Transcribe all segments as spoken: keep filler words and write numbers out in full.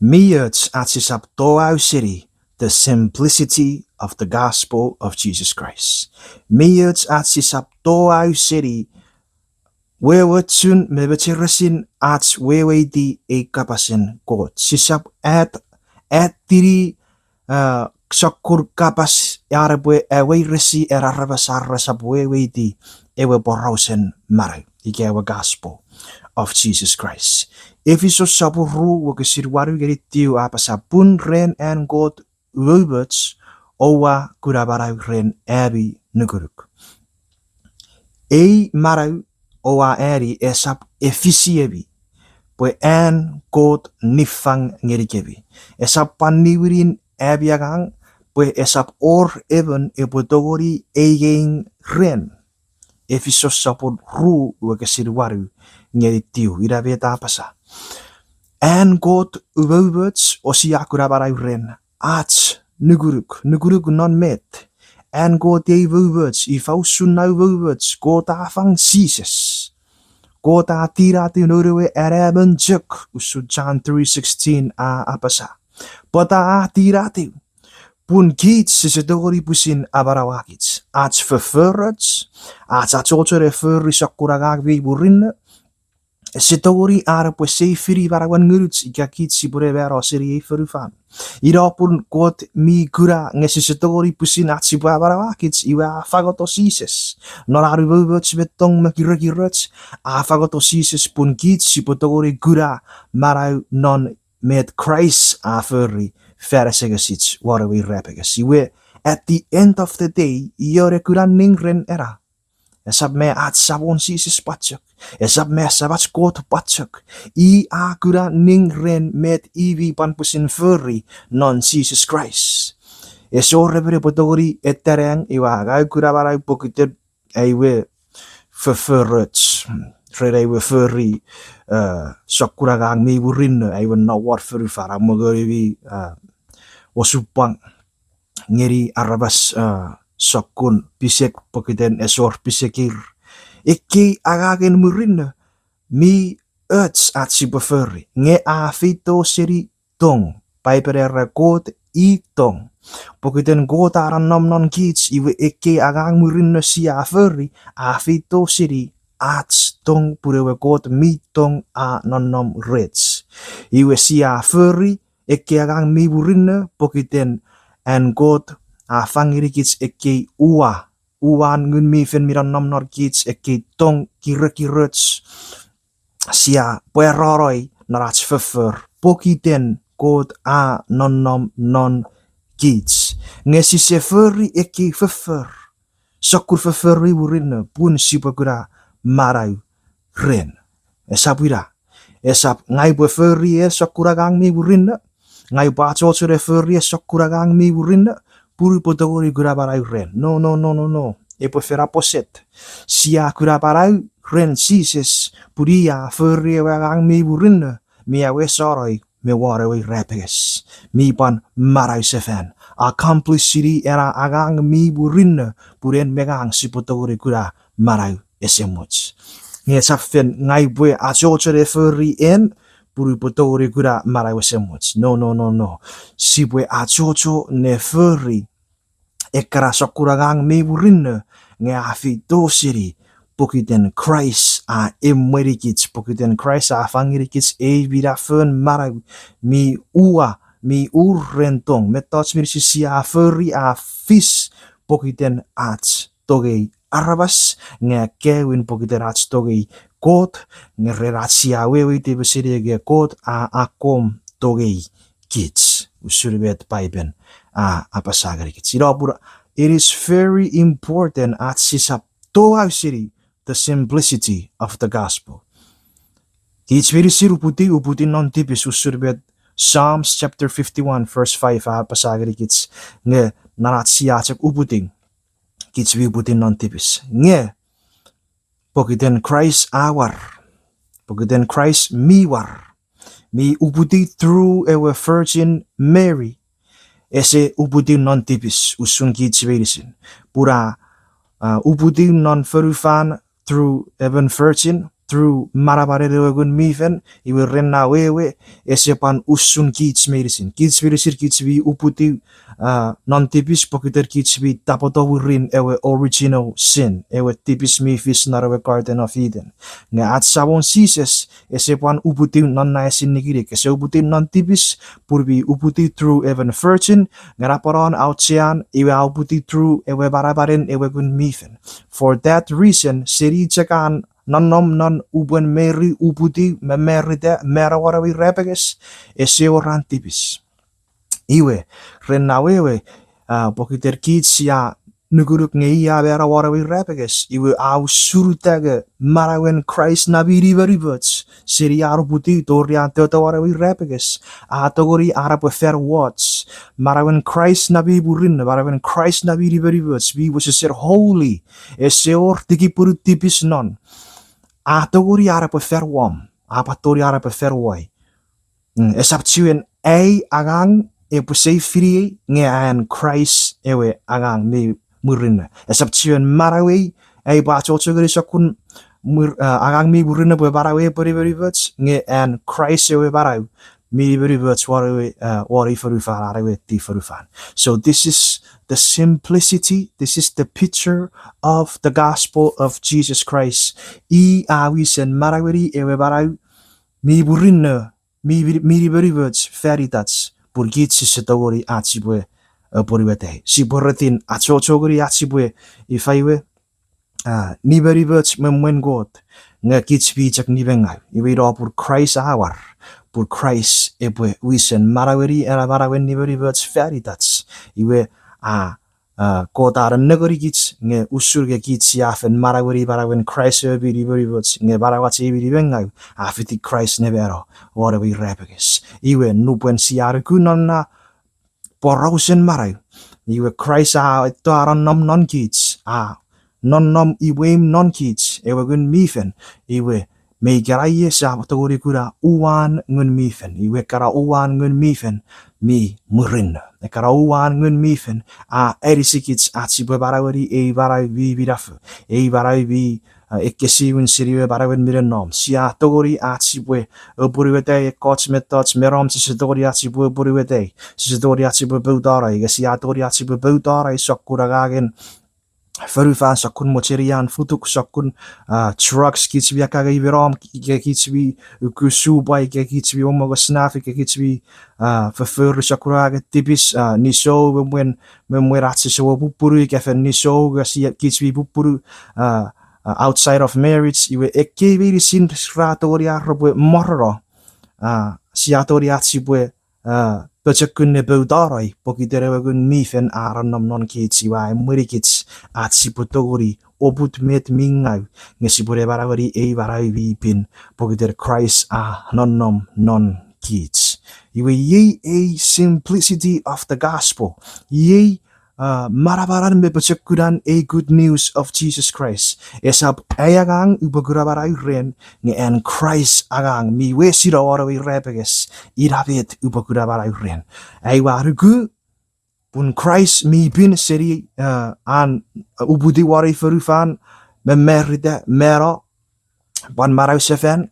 Mi och ach sisap toau seni the simplicity of the gospel of Jesus Christ. Mi och ach sisap toau seni wewochun me mecheresin ach weweiti ei kapasen Kot. Sisap at, at tini, a, sokkun kapas are epwe aweiresi ena aramas are resap weweiti ewe porausen manau ika ewe gospel of Jesus Christ. Efisos sopun ru wokisin wanu ngeni tiu a apasa, pun ren an Kot umoumoch oua kuna manau ren ami nukunuk. Ei manau oua ani esap efisiemi, pwe an Kot niffang ngenikemi. Esap pwan niwinin ami angang, pwe esap wor emon epwe tongeni eingeing ren. Efisos sopun ru wokisin wanu ngeni tiu, ina met a apasa. An Kot umoumoch o sia kuna manau ren ach nukunuk, nukunuk non met? An Kot ei umoumoch, ifa usun na umoumoch? Kot a fang Jises. Kot a tinatiw noun ewe anaemon chok, usun John three sixteen a apasa. Pwata a tinatiw? Pun kich sise tongeni pwisin amanauakich. Ach fofforoch, ach achocho ne fori sokkun angang mi murinno, ese tongeni an epwe seifini manauen ngunuch ika kich sipwe ne mano seni ei fonufan. Ina pun Kot mi kuna nge sise tongeni pwisin ach sipwe amanauakich, iwe a fangoto Jises non an umoumoch me tong me kirekiroch. A fangoto Jises pun kich sipwe tongeni kuna manau non met Kraist a fori fan asengesich won ewe irapenges. Iwe, at the end of the day, ion e kuna ning ren ena? Esap me ach Samon Jises pwan chok. Esap me Semach Kot pwan chok. I a kuna ning ren met i mi pwan pwisin fori non Jises Kraist. Ese wor emon epwe tongeni etanang iwe a, ngang ua kuna manau pokiten ai we fofforoch, ren ai we fori, a, sokkun angang mi murinno, ai we nom won fonufan, a mongo mi, a, osupwang ngeni aramas, a, sokkun pisek pokiten ese wor pisekir. Ekkei angangen murinno mi och ach sipwe fori, nge a feito seni tong. Paipen era Kot i tong. Pokiten Kot a nonnom non kich, iwe ekkei angang murinno sia fori a feito seni ach tong, pun ewe Kot mi tong a nonnom rech. Iwe sia fori ekkei angang mi murinno pokiten an Kot a fang ngenikich ekkei uwa, uwan Ngun mi Fel mi nonnom non kich, ekkei tong kirekiroch sia pwarano non ach foffor pokiten Kot a nonnom non kich. Nge sise fori ekkei foffor, sokkun foffor mi murinno pun sipwe kuna manau ren. Esap ina. Esap ngang upwe fori ei sokkun angang mi murinno, ngang upwe achocho ne fori ei sokkun angang mi murinno pun upwe tongeni kuna manau ren. No, no, no, no, no. Epwe fen opposite. Sia kuna manau ren Jises pun i a fori ewe angang mi murinno mi awesano i me won ewe irapenges, mi pwan manausefan, accomplish-ini ena angang mi murinno pun en me ngang sipwe tongeni kuna manau esemuch. Nge esap fen ngang upwe achocho ne fori en pun upwe tongeni kuna manau esemuch. No, no, no, no. Sipwe achocho ne fori ekkana sokkun angang mi murinno nge a feito seni pokiten Kraist a emwenikich, pokiten Kraist a fang ngenikich ei minafon manau mi uwa, mi ur ren tong. Mettoch meinisin sia fori a fis pokiten ach tongei aramas, nge akkaewin pokiten ach tongei Kot, nge ren ach sia weweiti pesei nge Kot a akkom tongei kich, usun met Paipen a apasa ngenikich. Ina pun it is very important ach sisap toau seni the simplicity of the gospel. Kich meinisin uputiw, uputiw non tipis, usun met Psalms chapter fifty-one verse five a apasa ngenikich, nge non ach sia chok uputiw, kich mi uputiw non tipis. Nge pokiten Kraist a war, pokiten Kraist mi war, mi uputiw through ewe Virgin Mary, ese uputiw non tipis usun kich meinisin. Pun a, a, uputiw non fonufan through emon virgin, through manamanen ewe Ngun mi Fel, iwe ren na wewe, ese pwan usun kich meinisin. Kich meinisin kich mi uputiw, ah, non tipis pokiten kich mi tapweto mwirin ewe original sin, ewe tipis mi fis non ewe Garden of Eden. Nge ach Samon Jises, ese pwan uputiw non na esin nikinik, ese uputiw non tipis, pun mi uputiw through emon virgin, nge napanapan auchean, iwe a uputiw through ewe manamanen ewe Ngun mi Fel. For that reason, seni chok an nonnom non upwen Meri uputiw me marita, mano won ewe irapenges, ese wor an tipis. Iwe, ren na wewe, ah, pokiten kich sia nukunuk nge i a mano won ewe irapenges, iwe a usun uta nge manauen Kraist na mi nimenimoch, seni an uputiw tori an toto won ewe irapenges, a tongeni an epwe fan woch. Manauen Kraist na mi murinno, manauen Kraist na mi nimenimoch, mi wesesen holy, ese wor tikipwunu tipis non. A tongeni an epwe fan wom, a pwan tongeni an epwe fan woi. Mm, esap chiwen ai angang epwe save-ini ei nge an Kraist ewe angang mi murinno. Esap chiwen manauei, ai pwe achocho ngeni sokkun mwir-, ah, angang mi murinno pwe manauei epwe nimenimoch, nge an Kraist ewe manau mi nimenimoch won ewe, ah, won ei fonufan, an ewe eti fonufan. So this is the simplicity, this is the picture of the gospel of Jesus Christ. I a wisen manaueni ewe manau mi murinno, mi, mi, mi nimenimoch fan itach, pun kich sise tongeni ach sipwe, eh, apwonueta. Sipwe retin achocho ngeni ach sipwe, ifa iwe, ah, nimenimoch me mwen Kot, nge kich mi chok nimengau. Iwe ina pun Kraist a war, pun Kraist epwe wisen manaueni ena manauen nimenimoch fan itach. Iwe, a, ah, Kot a nennengeni kich nge usun nge kich sia fen manaueni manauen Kraist ewe mi nimenimoch, nge manauach ei mi nimengau, a fiti Kraist ne mano won ewe irapenges. Iwe nupwen sia nuku non na porausen manau, iwe Kraist a eto an nonnom non kich, a nonnom imweimw non kich, ewe Ngun mi Fel, iwe me ikena ie sia tongeni kuna uwan Ngun mi Fel. Iwe ekkana uwan Ngun mi Fel mi murinno. Ekkana uwan Ngun mi Fel a anisikich ach sipwe manaueni ei manau mi minafo, ei manau mi, ah, ekkesiwin seni ewe manauen mi nonnom. Sia tongeni ach sipwe apwonueta ekkoch mettoch me nom sise tongeni ach sipwe apwonueta, sise tongeni ach sipwe poutanoi, ika sia tongeni ach sipwe poutanoi sokkun angangen fonufan, sokkun mochenian futuk, sokkun, ah, drugs kich mi akkangei me nom, ika kich mi uku supwa, ika kich mi mongo snuff, ika kich mi, ah, fofori sokkun angangen tipis, ah, nisou me mwen, me mwen ach sise pupunu, ika fen nisou, ika sia, kich mi pupunu, ah, ah, outside of marriage, iwe ekkei meinisin ra tongeni ar repwe morono, ah, sia tongeni ach sipwe, ah, pochokun ne poutanoi, pokiten ewe Ngun mi Fel a nonnom non kich, iwe a emwenikich ach sipwe tongeni oput met mi ngau, nge sipwe ne manaueni ei manau mi pin, pokiten Kraist a nonnom non kich. Iwe iei ei simplicity of the gospel. Iei, ah, manamanan me pochokunan ei good news of Jesus Christ. Esap ai angang upwe kuna manau ren, nge an Kraist angang mi wesino won ewe irapenges, ina met upwe kuna manau ren. Ai ua nuku pun Kraist mi pin seni, ah, an uputiw won ei fonufan, me marita, mano, pwan manausefan.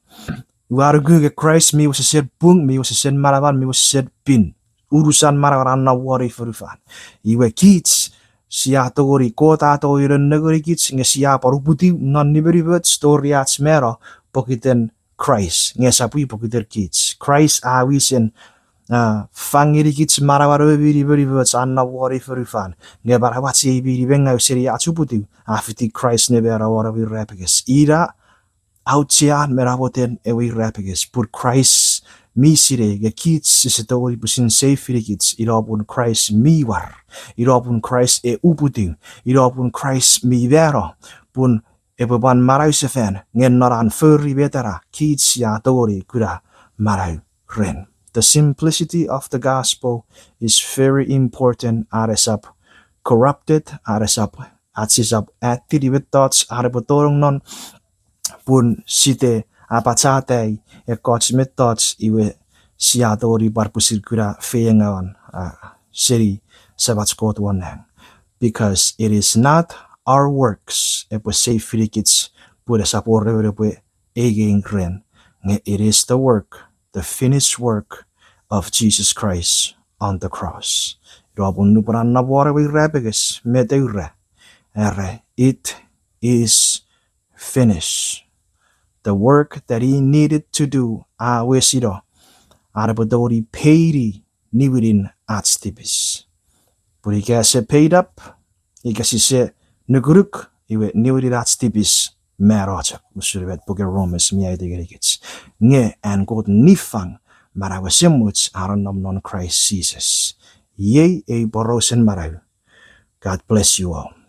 Ua nuku nge Kraist mi wesesen pung, mi wesesen manaman, mi wesesen pin. Unusan manauan a nom won ei fonufan. Iwe kich, sia tongeni, Kot a tongeni nennengenikich nge sia pwan uputiw non nimenimoch tori ach mano pokiten Kraist, nge esap pokiten kich. Kraist a wisen, ah, fang ngenikich manauan ewe mi nimenimoch a nom won ei fonufan, nge manauach ei mi nimengau seni ach uputiw a fiti Kraist ne mano won ewe irapenges. Ina auchean me namoten ewe irapenges, pun Kraist mi sinei nge kich sise tongeni pwisin save-inikich, ina pun Kraist mi war, ina pun Kraist e uputiw, ina pun Kraist mi mano, pun epwe pwan manausefan, nge non an fori met ena kich sia tongeni kuna manau ren. The simplicity of the gospel is very important, are esap corrupted, are esap, ach sisap atini mettoch are epwe tonong non, pun site apachata ekkoch mettoch iwe sia tongeni pwan pwisin kuna feiengawan, ah, seni Semach Kot won nang. Because it is not our works epwe save-inikich, pun esap wor emon epwe einging ren, nge it is the work, the finished work of Jesus Christ on the cross. Ina pun nupwen a nom won ewe irapenges, met a ura? Era, it is finished. The work that he needed to do, a wesino, an epwe tongeni peini niwinin ach tipis. Pun ika ese paid up, ika sise nukunuk, iwe niwinin ach tipis mano chok, usun met puken Romans mi aiti ngenikich. Nge an Kot niffang, manau esemuch a nonnom non Kraist Jises. Iei ei porausen manau. God bless you all.